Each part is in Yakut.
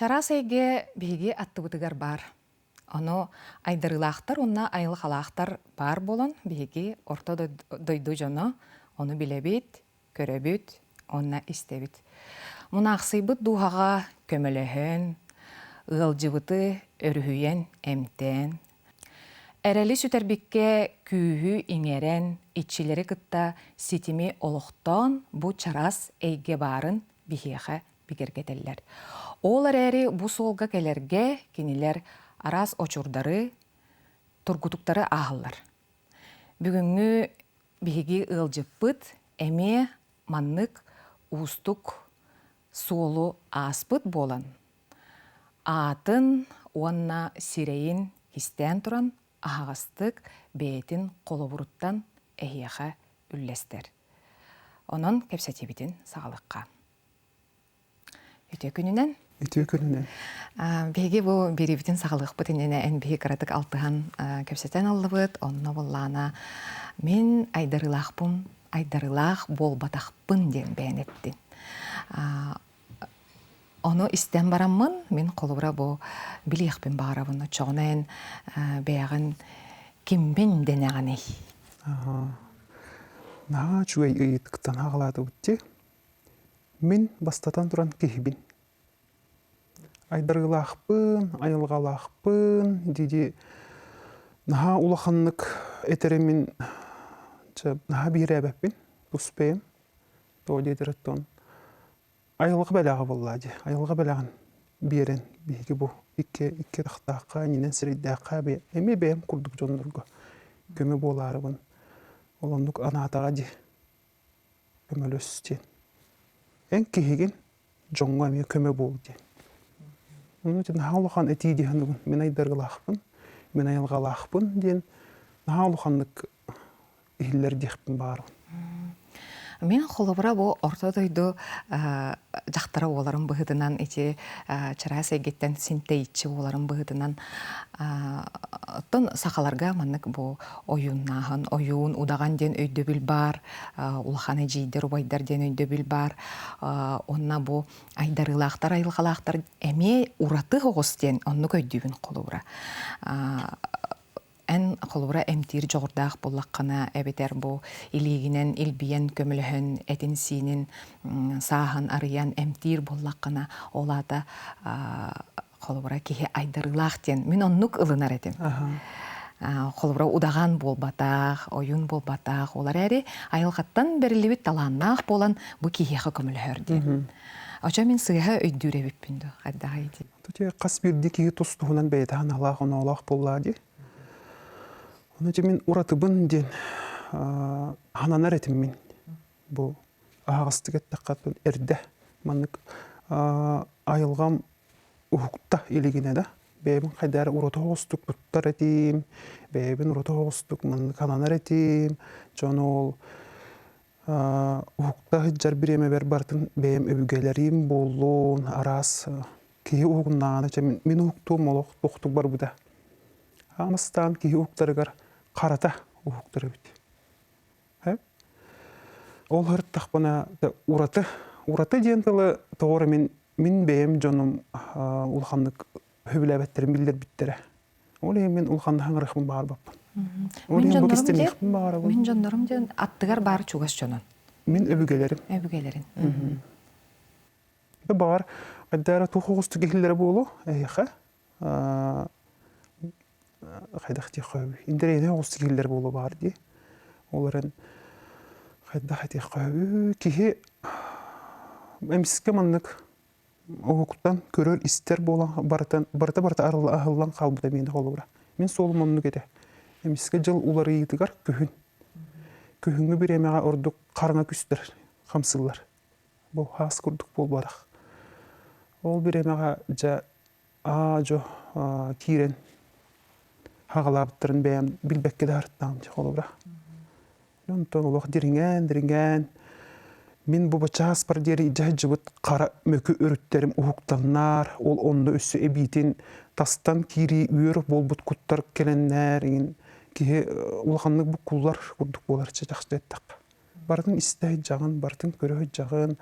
Чараас эйгэ биһиги аттыбытыгар баар. Ону айдарыылаахтар уонна айылҕалаахтар баар буолан, биһиги орто дойду дьоно ону билэбит, көрөбүт уонна истэбит. Мунаахсыйбыт дууһаҕа көмөлөһөн, ыалдьыбыты өрүһүйэн, эмтээн, эрэли сүтэрбиккэ күүһү иҥэрэн, иччилэри кытта ситими олохтоон бу чараас эйгэ баарын биһиэхэ бигэргэтэллэр. Ол эрээри бу суолга кэлэргэ кинилэр араас очурдары, тургутуктары ааһаллар. Бүгүҥҥү биһиги ыалдьыппыт эмиэ маннык уустук суолу ааспыт буолан, аатын уонна сирэйин кистээн туран аһаҕастык бэйэтин холобуруттан эһиэхэ үллэстэр. Онон кэпсэтиибитин саҕалыахха. Үтүө күнүнэн. Үтүө күнүнэн. Биһиги бу биэриибитин саҕалыахпыт иннинэ эн биһи кыратык алтыһан кэпсэтэн ыллыбыт. Онно буоллаана мин айдарыылаахпын, айдарыылаах буолбатахпын диэн бэйэн эттин. Ону истэн бараммын, мин холобура бу билиэхпин баҕарабын. Оччоҕуна эн бэйэҕин киммин дэнэҕиний? Наһаа үчүгэй ыйытыктан аҕалаатыбыт дии. Мин бастатан туран киһибин. Айдарыылаахпын, айылҕалаахпын дии-дии наһаа улаханнык этэрим мин чэ наһаа биһирээбэппин тус бэйэм. Тоҕо диэтэр оттон айылҕа бэлэҕэ буоллаа дии. Айылҕа бэлэҕин биэрэн биһиги бу икки икки атахтаахха, иннинэн сирэйдээххэ эмиэ бэйэм курдук дьоннорго көмө буолаарыбын ол оннук анаатаҕа дии. Көмөлөс диэн. Эн киһигин дьоҥҥо эмиэ көмө буол диэн. Ону ити наһаа улахан этии дии саныыбын. Мин айдарыылаахпын, мин айылҕалаахпын диэн наһаа улаханнык иһиллэр диэхпин баҕарабын. Мин холобура бу орто дойду дьахтара буоларым быһыытынан ити чараас эйгэттэн син тэйиччи буоларым быһыытынан оттон сахаларга маннык бу ойууннааһын, ойуун, удаҕан диэн өйдөбүл баар, улахан эдьиийдэр, убайдар диэн өйдөбүл баар. Уонна бу айдарыылаахтар, айылҕалаахтар эмиэ ураты оҕус диэн оннук өйдүүбүн холобура. Эн холобура эмтиир дьоҕурдаах буоллаххына эбэтэр бу илиигинэн илбийэн көмөлөһөн этин-сиинин сааһын арыйан эмтиир буоллаххына ол аата холобура киһи айдарыылаах диэн мин оннук ылынар этим. Холобура удаҕан буолбатах, ойун буолбатах, ол эрээри айылҕаттан бэриллибит талааннаах буолан бу киһиэхэ көмөлөһөр диэн. Очо мин сыыһа өйдүүр эбиппин дуу, хайдаҕай дии. Хас биирдии киһи тус-туһунан бэйэтэ аналаах-оноолоох буоллаа дии. Ону дьэ мин уратыбын диэн хананар этим мин. Бу аһаҕастык эттэххэ эрдэ маннык айылҕам уһукта илигинэ да бэйэбин хайдары ураты оҕустук туттар этим, бэйэбин ураты оҕустук маннык хананар этим, дьон ол уһукта сылдьар бириэмэбэр барытын бэйэм өбүгэлэрим буоллун, араас киһи уһугуннаҕына чэ мин уһуктуум олох тохтук барбыта. Аамастаан киһи уһуктарыгар харата уһуктар эбит. Ол ырыттахпына ураты ураты диэн тылы тоҕо эрэ мин мин бэйэм дьонум улаханнык сөбүлээбэттэрин биллэрбиттэрэ. Ол иһин мин улаханнык хаҥырыахпын баҕарбаппын. Ол Мин иһин бу дьоннорум диэн кистэмиэхпин баҕарабын. мин дьоннорум диэн аттыгар баар чугас дьонун. Мин өбүгэлэрим. Өбүгэлэрин. Баҕар хайдах эрэ туох оҕустук иһиллэрэ буолуо эһиэхэ. Хайдах диэххэ сөбүй? Интэриэһинэй оҕустук иһиллэр буолуо баар дии. Ол эрэн хайдах этиэххэ сөбүй? Киһи эмискэ маннык уһуктан көрөр-истэр буолан барытын барыта-барыта аһыллан хаалбыта миэнэ холобура. Мин суолум оннук этэ. Эмискэ дьыл уларыйыытыгар күһүн. Күһүҥҥү бириэмэҕэ ордук хараҥа күстэр хамсыыллар. Бу хаас курдук буолбатах. Ол бириэмэҕэ дьэ аа-дьо киирэн хаҕалаабыттарын бэйэм билбэккэ да сырыттаҕым дии холобура. Онтон олох дириҥээн, дириҥээн мин бу бачааспар диэри илдьэ сылдьыбыт хара мөкү өрүттэрим уһуктаннар, ол онно өссө эбиитин тастан киирии үөр буолбут куттар кэлэннэр иҥин киһи улаханнык буккуллар курдук буолар чэ чахчы эттэххэ. Барытын истэ сылдьаҕын, барытын көрө сылдьаҕын.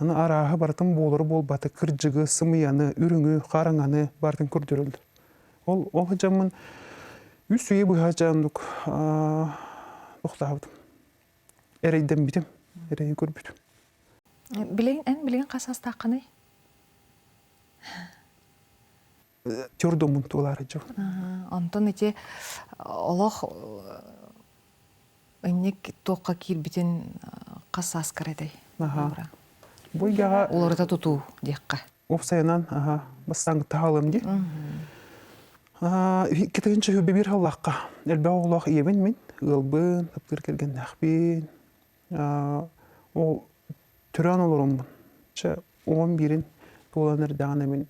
Аны арааһы барытын буолары буолбаты кырдьыгы, сымыйаны, үрүҥү, хараҥаны барытын көрдөрөллөр. Ол ол дьаммын үс үйэ быһа дьаандук тохтообутум. Эрэйдэммитим, эрэйи көрбүтүм. Билигин эн билигин хас саастааххыный? Тюрдомун туолаары дьон. Онтон ити олох инник туохха киирбитин хас сааскар этэй? Бу эйгэҕэ уларыта тутуу диэххэ. Уопсайынан, аха, бастаан таһалым дии. Икки тыһыынча биир халлаахха элбэх оҕолоох ийэбин мин, ыалбын, таптыыр кэргэннээхпин. Ол төрөөн олороммун. Чэ, уон биирин туолан эрдэҕинэ мин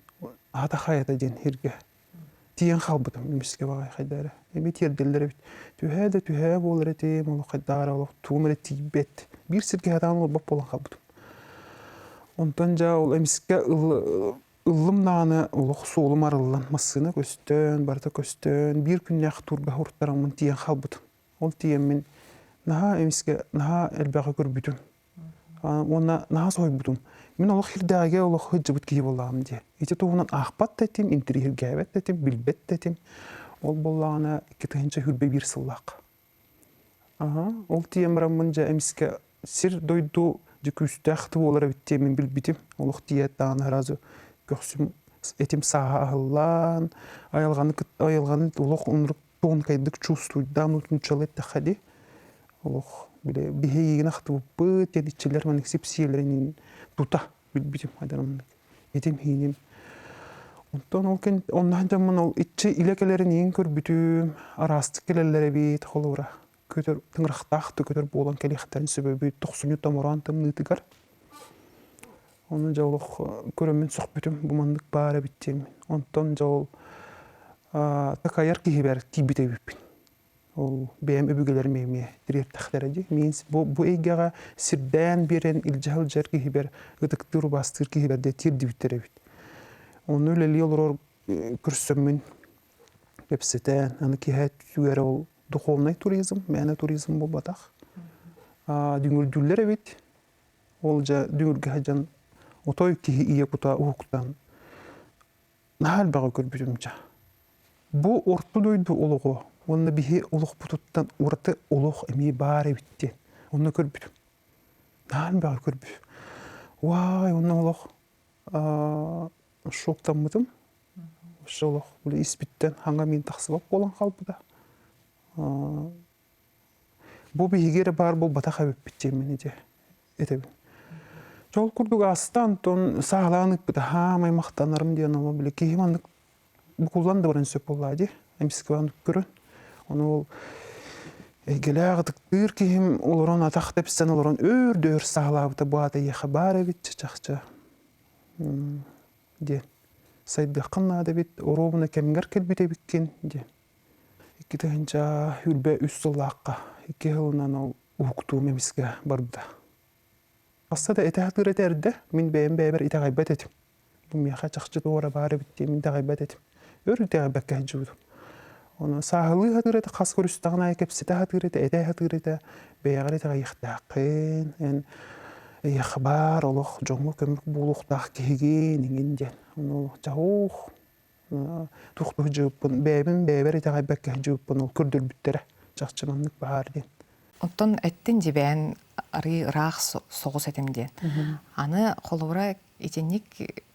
аһата хайата диэн сиргэ тиийэн хаалбытым эмискэ баҕайы хайда эрэ. Эми тиэрдэллэр эбит. Түһээ да түһээ буолар этим, олох хайдах эрэ олох тугум эрэ тиийбэт. Биир сиргэ сатаан олорбот буолан хаалбытым. Онтон дьэ ол эмискэ ыллым даҕаны олох суолум арыллан, массыына көстөн, барыта көстөн, биир күннээх туурга уруттараммын тиийэн хаалбытым. Ол тиийэммин наһаа эмискэ наһаа элбэҕи көрбүтүм. Уонна наһаа соһуйбутум. Мин олох сирдээҕигэ олох сылдьыбыт киһи буоллаҕым дии. Ити туһунан аахпат да этим, интэриэһиргээбэт да этим, билбэт да этим. Ол буоллаҕына 2021 сыллаах. Аһа, ол тиийэн бараммын дьэ эмискэ сир-дойду дьэ күүстээх да буолар эбит диэммин билбитим. Олох тиийээт даҕаны сразу көхсүм этим сааһа аһыллан, айылҕаны айылҕаны олох оннук тонкайдык чувствуйдаан утунчалы эттэххэ дии. Олох били биһигин ахтыбыппыт диэн иччилэр маннык сипсиэлэрин тута билбитим айдарымнык этим ииним. Онтон ол кэн онно дьоммун ол иччи илэ кэлэрин иин көрбүтүм, араастык кэлэллэр эбит холобура көтөр тыҥырахтаах да көтөр буолан кэлиэхтэрин сөбөбүт тохсунньу томороон тымныытыгар. Ону дьэ олох көрөммүн сөхпүтүм, бу маннык баар эбит диэммин. Онтон дьэ ол такайар киһибэр тиийбит эбиппин. Ол бэйэм өбүгэлэрим эмиэ тириэртэхтэрэ дии. Мин бу, бу эйгэҕэ сирдээн биэрэн илдьэ сылдьар киһибэр, ытыктыыр, убаастыыр киһибэр дэ тиэрдибиттэр эбит. Ону үлэлии олорор көрсөммүн кэпсэтэн, аны киһи түгэрэ ол духовнай туризм, мээнэ туризм буолбатах. Дүҥүрдүүллэр эбит. Ол дьэ дүҥүргэ сылдьан отой киһи ийэ кута уһуктан наһаа элбэҕи көрбүтүм дьэ. Бу орто дойду олоҕо уонна биһи олохпутуттан ураты олох эмиэ баар эбит диэн онно көрбүтүм. Наһаа элбэҕи көрбүтүм. Уай, онно олох шоктаммытым. Вообще олох били испиттэн хаҥа миин тахсыбат буолан хаалбыта. Бу биһиги эрэ баар буолбатах эбиппит диэммин ити этэбин. Дьол курдук ааста онтон саалаан ыыппыта хаамай махтанарым диэн ол били киһи маннык букуллан да баран сөп буоллаа дии. Эмискэ маннык көрөн. Ону ол эйгэлээх ытыктыыр киһим олорон атах тэпсэн олорон өөр да өр саалаабыта бу аата эйиэхэ баар эбит чахчы диэн. Сайдыаххын наада эбит, оруобуна кэмҥэр кэлбит эбиккин диэн. 2023 сыллаахха икки сылынан ол уһуктуум эмискэ барда. Хасса да этэ сатыыр этэ эрдэ, мин бэйэм бэйэбэр итэҕэйбэт этим. Бу миэхэ чахчы туора баар эбит диэн мин итэҕэйбэт этим. Өр итэҕэйбэккэ сылдьыбытым. Ону сааһылыы сатыыр этэ, хас көрүстэҕин аайы кэпсэтэ сатыыр этэ, этэ сатыыр этэ, бэйэҕэр итэҕэйиэхтээххин, эн эйиэхэ баар олох дьоҥҥо көмүк буолуохтаах киһигин иҥин диэн. Ону чаһуух туох сылдьыбыппын бэйэбин бэйэбэр итэҕэйбэккэ сылдьыбыппын ол көрдөрбүттэрэ чахчы маннык баар диэн. Оттон эттин дьибээн арыы ыраах соҕус этим диэн. Аны холобура итинник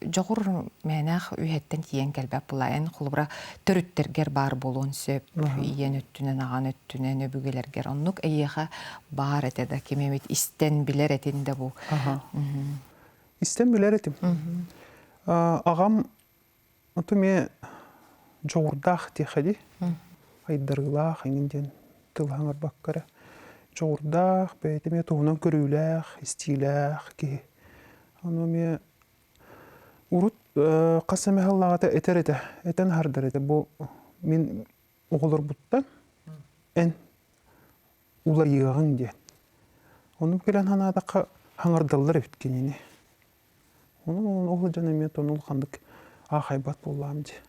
дьоҕур мээнээх үһэттэн тиийэн кэлбэт була. Эн холобура төрүттэргэр баар буолуон сөп, ийэн өттүнэн, аҕан өттүнэн, өбүгэлэргэр оннук эйиэхэ баар этэ да ким эмит истэн билэр этин да бу. Истэн билэр этим. Аҕам Оту эмиэ дьоҕурдаах диэххэ дии. Айдарыылаах эҥин диэн тыл хаҥарбакка эрэ. Дьоҕурдаах, бэйэтэ эмиэ туһунан көрүүлээх, истиилээх киһи. Ону эмиэ урут хас эмэ сыллааҕыта этэр этэ, этэн аһардар этэ. Бу мин оҕолорбуттан эн уларыйыаҕыҥ диэн. Ону кэлэн санаатахха хаҥардаллар эбит кинини. Ону ол дьон эмиэ тон улаханнык аахайбат буоллаҕым дии.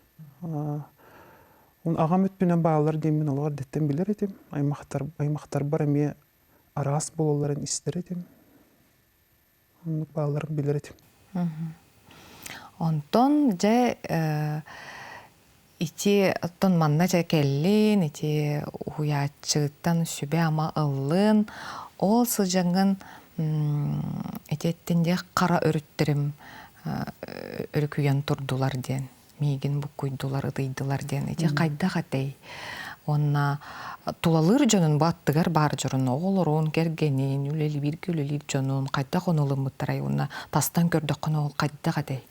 Аҕам өттүнэн бааллар диэммин олох эрдэттэн билэр этим. Аймахтар, аймахтарбар эмиэ араас буолалларын истэр этим. Оннук баалларын билэр этим. Онтон дьэ ити оттон манна дьэ кэллин, ити уһуйааччыттан сүбэ-ама ыллын, ол сылдьаҥҥын ити эттин диэх хара өрүттэрим өрүкүйэн турдулар диэн миигин буккуйдулар, ытыйдылар диэн ити хайдах этэй? Уонна тулалыыр дьонун бу аттыгар баар дьонун, оҕолорун, кэргэнин, үлэлииргэ үлэлиир дьонун хайдах ону ылыммыттарай уонна тастан көрдөххүнэ ол хайдах этэй?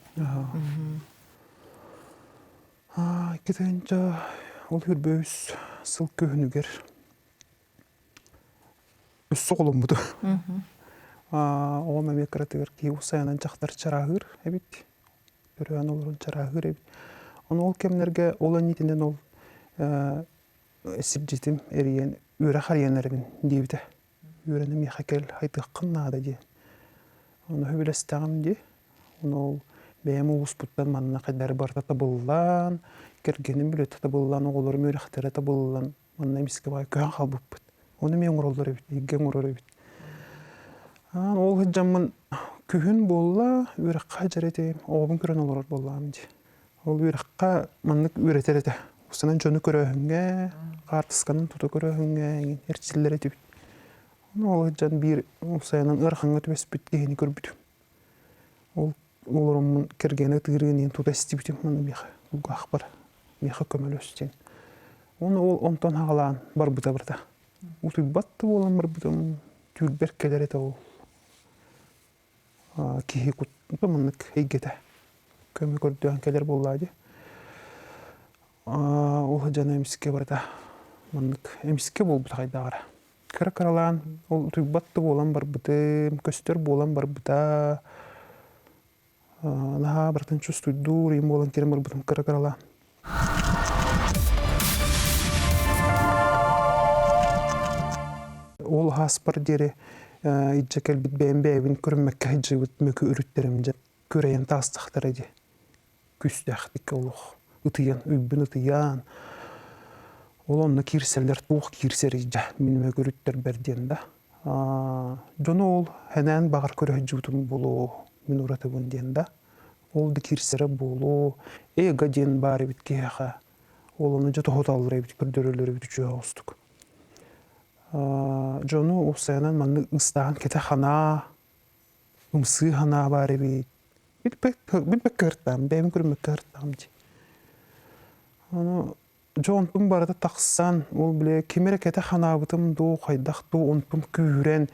Икки ол хүрбөүс сыл күһүнүгэр өссө оҕоломмуту. Оҕом эмиэ кыратыгар киһи усайанан дьахтар чарааһыыр эбит. Төрөөн олорон чарааһыыр эбит. Ону ол кэмнэргэ ол иннитинэн ол сирдьитим эрийэн үөрэх арыйан эрэбин диэбитэ. Үөрэнэ миэхэ кэл хайдыаххын наада диэн. Ону сөбүлэстэҕим дии. Ону ол бэйэм улууспуттан манна хайдары барыта табыллан, кэргэним үлэтэ табыллан, оҕолорум үөрэхтэрэ табыллан Манна эмискэ баай көһөн хаалбыппыт. Ону эмиэ оҥороллор эбит, эйгэ оҥорор эбит. Аан ол сылдьаммын күһүн буолла, үөрэххэ сылдьар этим, оҕобун көрөн олорор буоллаҕым дии. Ол үөрэххэ маннык үөрэтэр этэ. Устунан дьону көрөөһүҥҥэ, хаартысканан тута көрөөһүҥҥэ эҥин эрчиллэр этибит. Ону ол сылдьан биир уопсайынан ыарахаҥҥа түбэспит киһини көрбүтүм. Ол олороммун кэргэнэ ытыырыан иһин тута истибитим уонна миэхэ кулгаахпар миэхэ көмөлөс диэн. Уонна ол онтон аҕалаан барбыта барыта. Утуйбат да буолан барбытым, түүрбэр кэлэр этэ ол киһи маннык эйгэтэ көмө көрдөөн кэлэр буоллаа дии. Ол дьоно эмискэ барыта маннык эмискэ буолбута хайдаҕара. Кыра-кыралаан ол утуйбат да буолан барбытым, көстөр буолан барбыта. Наһаа барытын чувствуйдуур им буолан киирэн барбытым кыра-кыралаан. Ол ааспар диэри илдьэ кэлбит бэйэм бэйэбин көрүммэккэ сылдьыбыт мөкү өрүттэрим дьэ күрэйэн таастахтара дии. Күүстээхтик олох ытыйан, үбүн ытыйан, ол онно киирсэллэр туох киирсэрий дьэ мин мөкү өрүттэрбэр диэн да. Дьону ол хэнээн баҕар көрө сылдьыбытым буолуо, мин уратыбын диэн да. Ол да киирсэрэ буолуо, эго диэн баар эбит киһиэхэ. Ол ону дьэ тоһуталлар эбит, көрдөрөллөр эбит үчүгэй оҕустук. Дьону уопсайынан маннык ыстаан кэтэ ханаа, ымсыы санаа баар эбит. Билбэккэ ыртаам, бэйэм көрүммэккэ ыртаам дии. Ону дьэ онтум барыта тахсан, ол бile ким эрэ кэтэ ханаабытым дуу, хайдах дуу онтум күүһүрэн,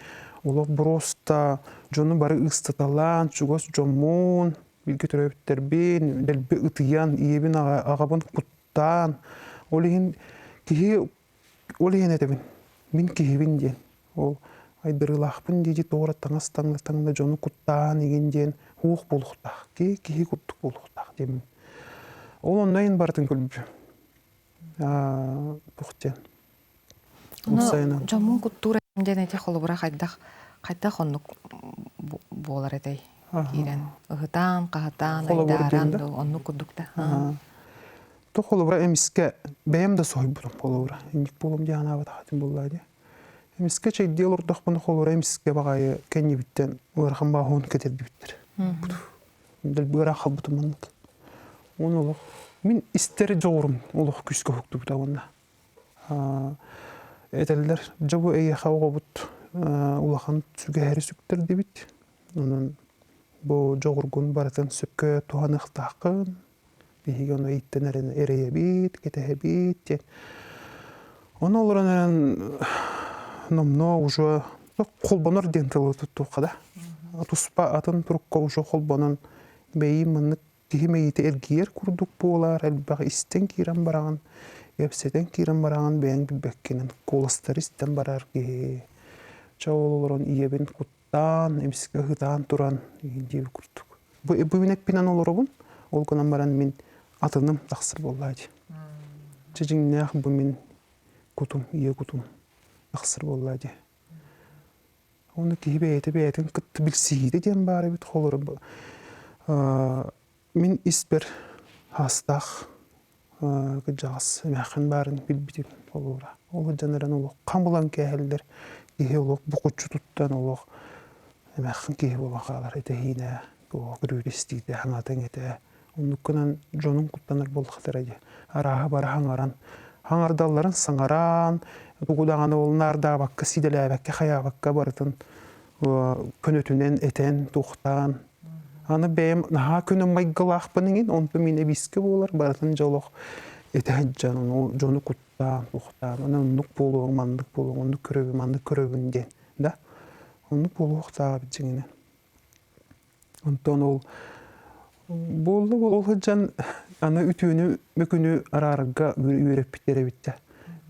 олох боруоста дьону бары ыыстаталаан, чугас дьоммун, бииргэ төрөөбүттэрбин дэлби ытыйан, ийэбин аҕабын куттаан, ол иһин киһи ол иһин этэбин, мин киһибин диэн. Ол айдарыылаахпын дии тоҕо эрэ таҥас таҥна таҥна дьону куттаан игин диэн уох буолуохтаах, киһи киһи курдук буолуохтаах диэммин. Ол онно иһин барытын көрбүтүм. Туох диэн. Ону дьоммун куттуур диэн эти холобура хайдах хайдах оннук буолар этэй киирэн ыһытаан, хаһытаан, айдааран дуу оннук курдук да. То холобура эмискэ бэйэм да соһуйбутум холобура. Инник буолуом дии санаабатах этим буоллаа дии. Эмискэ чэйдии олордохпуна холобура эмискэ баҕайы кэннибиттэн ыарахан бааһын кэтэрдибиттэр. Дэлби ыарахан халбытым маннык. Уонна олох мин истэр дьоҕурум олох күүскэ уһуктубута уонна этэллэр дьэ бу эйиэхэ оҕобут улахан сүгэһэри сүктэрдибит. Онон бу дьоҕургун барытын сөпкө туһаныахтааххын. Биһиги ону ииттэн эрэйэбит, кэтэһэбит диэн. Ону олорон эрэн номнуо уже холбонор диэн тылы туттуохха да. Туспа атын турукка уже холбонон бэйи маннык киһи мэйиитэ эргийэр курдук буолар, элбэх истэн киирэн бараҕын, кэпсэтэн киирэн бараҕын бэйэҥ билбэккинэн куоластары истэн барар киһи. Чэ ол олорон ийэбин куттаан, эмискэ ыһытаан туран диэбит курдук. Бу бу эппинэн олоробун, ол гынан баран мин атыным тахсар буоллаа дии. Чэ дьиҥнээх бу мин кутум, ийэ кутум тахсар буоллаа дии. Уонна киһи бэйэтэ бэйэтин кытта билсиһиитэ диэн баар эбит холобура мин испэр хаастаах кырдьаҕас эмээххин баарын билбитим холобура. Ол сылдьан эрэн олох хам ылан кээһэллэр, киһи олох букуччу туттан олох Эмээхсин киһи буолан хаалар этэһиинэ, туох көрүүтэ-истиитэ, хаҥата-иҥэтэ. Оннук гынан дьонуҥ куттанар буоллахтара дии. Арааһа бары хаҥаран, хаҥардалларын саҥаран, тугу даҕаны ол наардаабакка, сиидэлээбэккэ, хайаабакка барытын көнөтүнэн этэн, туохтаан. Аны бэйэм наһаа көнө майгылаахпын иҥин, онтум мин эбиискэ буолар, барытын дьэ олох этэ сылдьан, дьону куттаан, туохтаан, аны оннук буолуоҥ, маннык буолуоҥ, оннук көрөбүн, маннык көрөбүн диэн да. Оннук буолуохтааҕа эбит дьиҥинэн. Онтон ол буолла ол сылдьан аны үтүөнү мөкүнү араарарга үөрэппиттэр эбит да.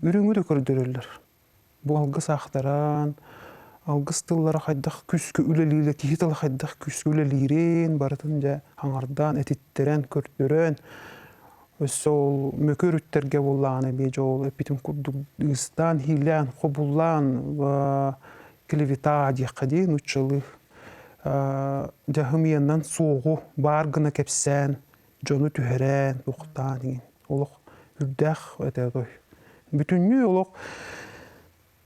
Үрүҥү да көрдөрөллөр. Бу алгыс аахтаран, алгыс тыллара хайдах күүскэ үлэлиирэ, киһи тыла хайдах күүскэ үлэлиирин барытын дьэ хаҥардаан, этиттэрэн, көрдөрөн, өссө ол мөкү өрүттэргэ буоллаҕына эмиэ дьэ ол эппитим курдук ыыстаан, иилээн, хобуллаан клевета диэххэ дии нууччалыы дьэ хымыйанан суоҕу баар гына кэпсээн, дьону түһэрэн, туохтаан иҥин олох үрдээх этэ той. Бүтүннүү олох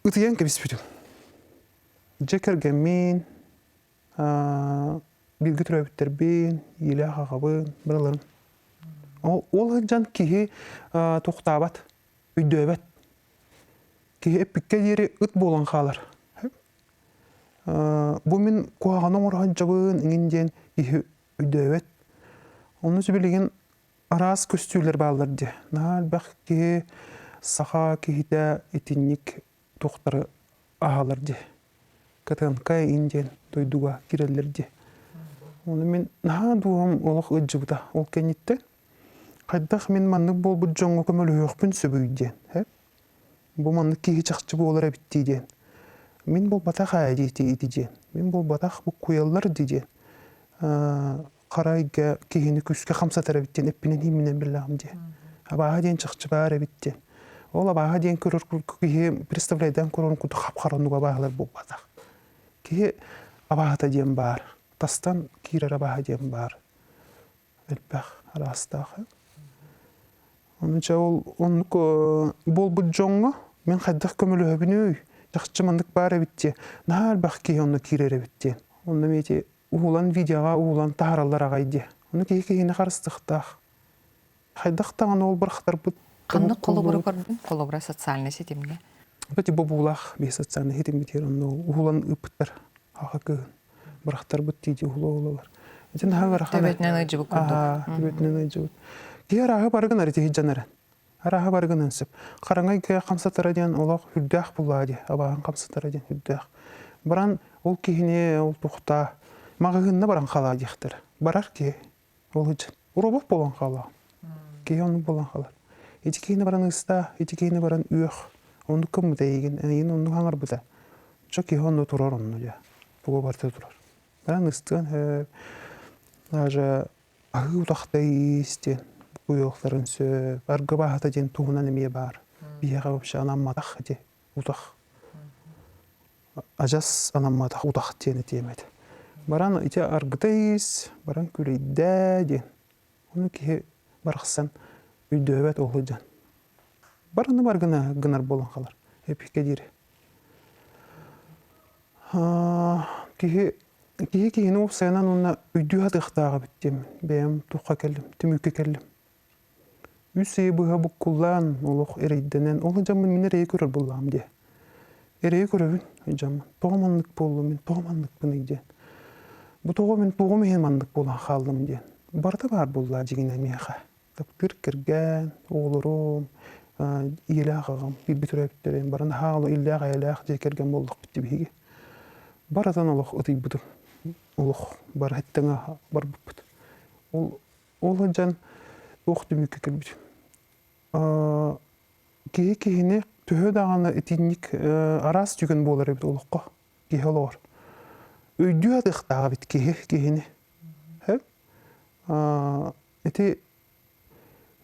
ытыйан кэбиспитим. Дьэ кэргэммин, бииргэ төрөөбүттэрбин, ийэлээх аҕабын, барыларын. Ол, ол сылдьан киһи туохтаабат, өйдөөбөт. Киһи эппиккэ диэри ыт буолан хаалар. Бу мин куһаҕаны оҥоро сылдьабын иҥин диэн киһи өйдөөбөт. Онно сибилигин араас көстүүлэр бааллар дии. Наһаа элбэх киһи саха киһитэ итинник туохтары аһалар дии. КТНК ин диэн дойдуга киирэллэр дии. Ону мин наһаа дууһам олох ыалдьыбыта. Ол кэнниттэн хайдах мин маннык буолбут дьоҥҥо көмөлөһүөхпүн сөбүй диэн. Бу маннык киһи чахчы буолар эбит дии диэн. Мин буолбатах ээ дии ити диэн. Мин буолбатах буккуйаллар дии диэн. Хара эйгэ киһини күүскэ хамсатар эбит диэн эппинэн иимминэн биллэҕим дии. Абааһы диэн чахчы баар эбит диэн. Ол абааһы диэн көрөр киһи представляйдаан көрөрүн курдук хап-хара оннук абааһылар буолбатах. Киһи абааһыта диэн баар. Тастан киирэр абааһы диэн баар. Элбэх араастаах. Ону дьэ ол оннук буолбут дьоҥҥо мин хайдах көмөлөһөбүнүй? Чахчы маннык баар эбит диye. Наһаа элбэх киһи онно киирэр эбит диэн. Онно эмиэ ити уһулан видеоҕа уһулан таһаараллар аҕай диye. Ону киһи киһини харыстыахтаах. Хайдах даҕаны ол бырахтарбыт Ханнык холобуру көрдүҥ? Холобура социальнай ситимҥэ. Ити бобуулаах биир социальнай ситиммитигэр онно уһулан ыыппыттар аҕа кыыһын. Бырахтарбыт дии уһула-уһулалар. Ити наһаа ыарахан. Төбөтүнэн ыйдьыбыт курдук. Төбөтүнэн ыйдьыбыт. Киһи арааһы бары гынар ити дьанара. Арааһы бары гынан сөп. Хараҥа киһи хамсатара диэн олох үрдээх буллаа дии. Абааһын хамсатара диэн үрдээх. Баран ол киһини ол тухта маҕаһыынна баран халаа диэхтэрэ. Барар киһи Ол сылдьан робот буолан хаалаҕын. Киһи оннук буолан хаалар. Ити киһини баран ыыстаа, ити киһини баран үөх. Оннук гыммыта эйигин, эйигин оннук хаҥарбыта. Чо киһи онно турар онно дьэ. Туга барыта турар. Баран ыстыан сөп. Даже аһыы утахта иис диэн буйуохтарын сөп. Аргы бааһата диэн туһунан эмиэ баар. Биһиэхэ вообще анамматах ити утах. Адьас анамматах утах диэн этиэм этэ. Баран ити аргыта иис, баран күлэйдээ диэн. Ону киһи барахсан өйдөөбөт ол сылдьан. Барыны бар гына гынар буолан хаалар. Эпикэ диир. Киһи киһи киһини уопсайынан уонна өйдүү сатыахтаах эбит диэммин. Бэйэм туохха кэллим, түмүккэ кэллим. Үс ыйы быһа буккуллаан, олох эрэйдэнэн, ол дьаммын мин эрэйи көрөр буоллаҕым дии. Эрэйи көрөбүн дьаммын. Тоҕо маннык буоллум мин, тоҕо манныкпыный диэн. Бу тоҕо мин туоҕум иһин маннык буолан хааллым диэн. Барыта баар буолла дьиҥинэ миэхэ. Таптыыр кэргэн, оҕолорум, ийэлээх аҕам, бииргэ төрөөбүттэрим, бары наһаа иллээх-эйэлээх дьиэ кэргэн буоллахпыт дии биһиги. Барытын олох ытыйбытым. Олох бары тэҥэ барбыппыт. Ол Ол сылдьан туох түмүккэ кэлбитим. Киһи киһини төһө даҕаны итинник араас түгэн буолар эбит олоххо, киһи олоҕор. Өйдүү сатыахтаах эбит киһи киһини. Ити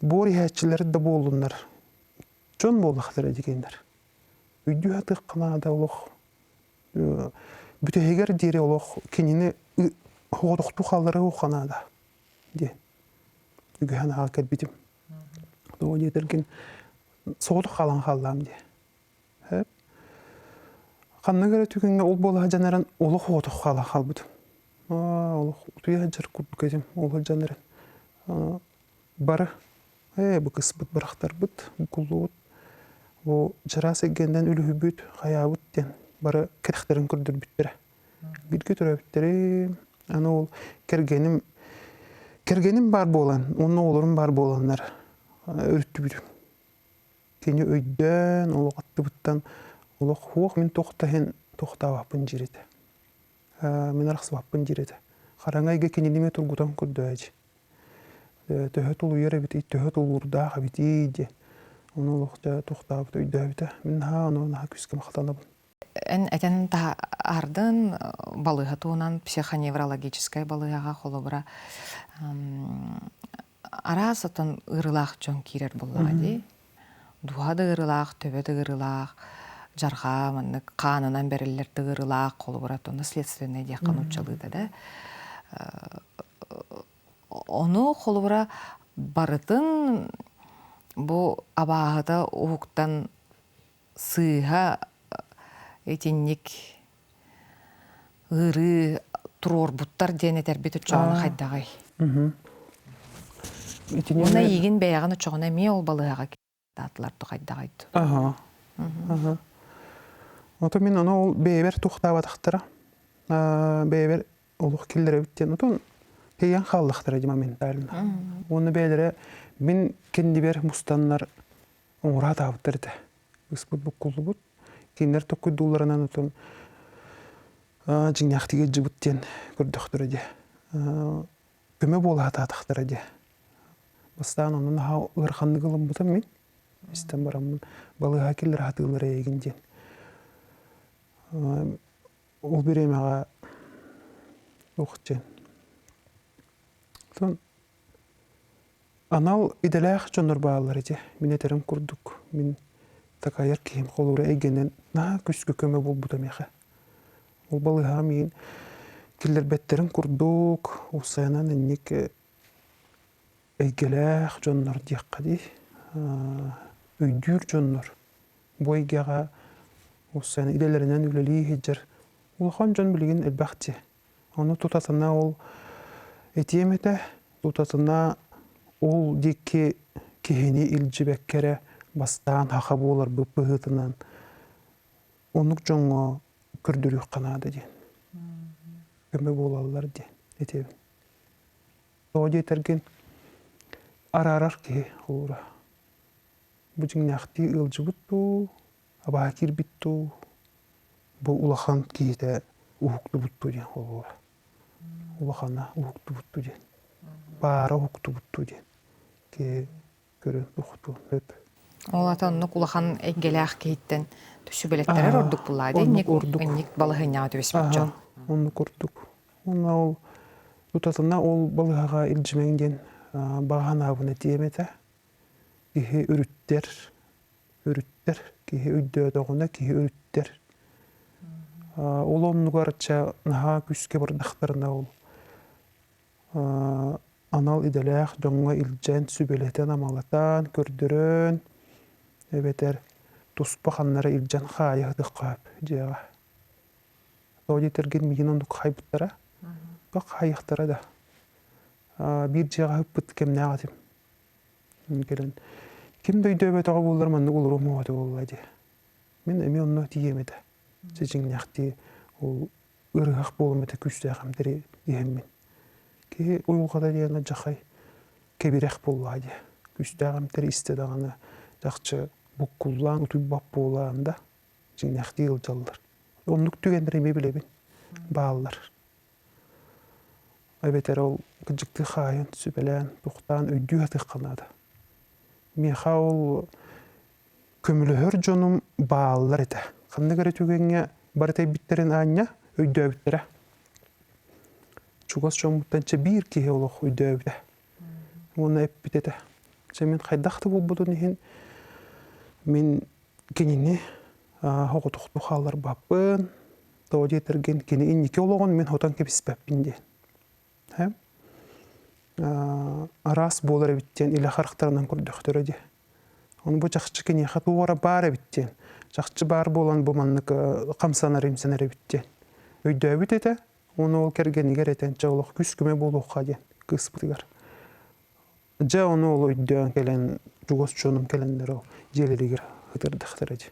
буор иһээччилэр да буоллуннар, дьон буоллахтара дигэннэр. Өйдүү сатыахха наада олох бүтэһигэр диэри олох кинини оҕотохтуу хаалларыы уохха наада. диэн үгэһэн аҕа кэлбитим. Тоҕо диэтэргин соҕотох хаалан хааллаам диэ. Ханнык эрэ түгэҥҥэ ол буола сылдьан олох оҕотох хаала хаалбытым. Олох утуйа сылдьар курдук этим ол сылдьан эрэн. Бары ээ бу кыспыт бырахтарбыт, букуллубут, бу чараас эйгэннэн үлүһүйбүт, хайаабыт диэн бары кэтэхтэрин көрдөрбүттэрэ. Бииргэ төрөөбүттэрим, аны ол кэргэним кэргэним баар буолан, уонна оҕолорум баар буоланнар өрүттүбүтүм. Кини өйдөөн, олох аттыбыттан олох хуох мин туох да иһин туохтаабаппын диир этэ. Мин арахсыбаппын диир этэ. Хараҥа эйгэ кинини эмиэ тургутан көрдөөчү. Төһө тулуйар эбитий, төһө тулуурдаах эбитий диэн. Ону олох дьэ туохтаабыт өйдөөбүтэ. Мин наһаа ону наһаа күүскэ махтанабын. Эн этэн таһаардын балыыһа туһунан психоневрологическай балыыһаҕа холобура араас отон ыарыылаах дьон киирэр буоллаҕа дии. Дууһа да ыарыылаах, төбө да ыарыылаах, дьарҕаа маннык хаанынан бэриллэр да ыарыылаах, холобура наследственное диэххэ нууччалыыта да. Ону холобура барытын бу абааһыта уһуктан сыыһа итинник ыарыы туруорбуттар диэн этэрбит оччоҕуна хайдаҕый? Уонна эйигин бэйэҕин оччоҕуна эмиэ ол балыыһаҕа таатылар хайдаҕый? Аха. Аха. Ото мин ону ол бэйэбэр туохтаабатахтара. Бэйэбэр олох киллэрэбит диэн. Отон тэйэн хааллахтара дии моментально. Уонна бэйэлэрэ мин кэннибэр мустаннар оҥоро сатаабыттар этэ. Ыспыт буккуллубут. Кинилэр токкуйдуулларынан отон дьиҥнээхтик ыдьыбыт диэн көрдөхтөрө дии. Көмө буола сатаатахтара дии. Бастаан онно наһаа ыараханнык ылыммытым мин. Истэн бараммын балыыһа киллэрэ сатыыллар эйигин диэн. Ол бириэмэҕэ туох диэн. Оттон Анал идэлээх дьоннор бааллар ити. Мин этэрим курдук, мин такайар киһим холуура эйгэнэн наһаа күүскэ көмө буолбута миэхэ. Ол балыыһаҕа миигин киллэрбэттэрин курдук, уопсайынан инник эйгэлээх дьоннор диэххэ дии, өйдүүр дьоннор. Бу эйгэҕэ уопсайынан идэлэринэн үлэлии сылдьар улахан дьон билигин элбэх дии. Ону тутатына ол этиэм этэ, тутатына ол диэки киһини илдьибэккэ эрэ бастаан саха буоларбыт быһыытынан оннук дьоҥҥо көрдөрүөххэ наада диэн. Көмө буолаллар диэн этиэбин. Тоҕо диэтэргин араарар киһи холуура. Бу дьиҥнээхтии ыалдьыбыт дуу, абааһы киирбит дуу, Бу улахан киһитэ уһуктубуттуу диэн холобура. Улахана уһуктубуттуу диэн. Баара уһуктубуттуу диэн. Киһи көрөн ухтуон сөп. Ол ата оннук улахан эйгэлээх киһиттэн сүбэлэттэрэр ордук буллаа дии инник ордук. Инник балаһыанньаҕа түбэспит дьон. Оннук ордук. Уонна ол тутатына ол балыһаҕа илдьимэҥ диэн баҕа санаабын этиэм этэ. Киһи өрүттэр өрүттэр киһи өйдөөтөҕүнэ киһи өрүттэр ол оннугар чэ наһаа күүскэ бардахтарына ол анал идэлээх дьоҥҥо илдьэн сүбэлэтэн-амалатан көрдөрөн эбэтэр туспа ханнара илдьэн хаайа сытыахха сөп дьиэҕэ тоҕо диэтэргин миигин оннук хаайбыттара хаайыахтара да биир дьиэҕэ сыппыт кэмнээх этим Кэлэн ким да өйдөөбөтөҕө буоллар маннык олоруом оҕото буолла дии. Мин эмиэ онно тиийиэм этэ. Дьиҥнээхтии ол ыарыһах буолуом этэ күүстээх эмтэри иһэммин. Киһи уйулҕата диэн алдьархай кэбирэх буоллаҕа дии. Күүстээх эмтэри истэ даҕаны чахчы буккуллаан утуйбат буолаан да дьиҥнээхтии ыалдьаллар. Оннук түгэннэри эмиэ билэбин. Бааллар. Эбэтэр ол кырдьыктыы хаайан, сүбэлээн, тохтоон өйдүү сатыахха наада. Миэхэ ол көмөлөһөр дьонум бааллар этэ. Ханнык эрэ түгэҥҥэ бары тэйбиттэрин аанньа өйдөөбүттэрэ. Чугас дьоммуттан чэ биир киһи олох өйдөөбүтэ. Уонна эппит этэ. Чэ мин хайдах да буолбутун иһин мин кинини соҕотохтуу хаалларбаппын, Тоҕо диэтэргин кини инники олоҕун мин хотон кэбиспэппин диэн. Араас буолар эбит диэн илэ харахтарынан көрдөхтөрө дии. Ону бу чахчы киниэхэ туох эрэ баар эбит диэн. Чахчы баар буолан бу маннык хамсанар-имсэнэр эбит диэн. Өйдөөбүт этэ, уонна ол кэргэнигэр этэн, чэ олох күүс-көмө буолуохха диэн кыыспытыгар. Дьэ ону ол өйдөөн кэлэн, чугас дьонум кэлэннэр ол дьиэлэригэр ытырдахтара дии.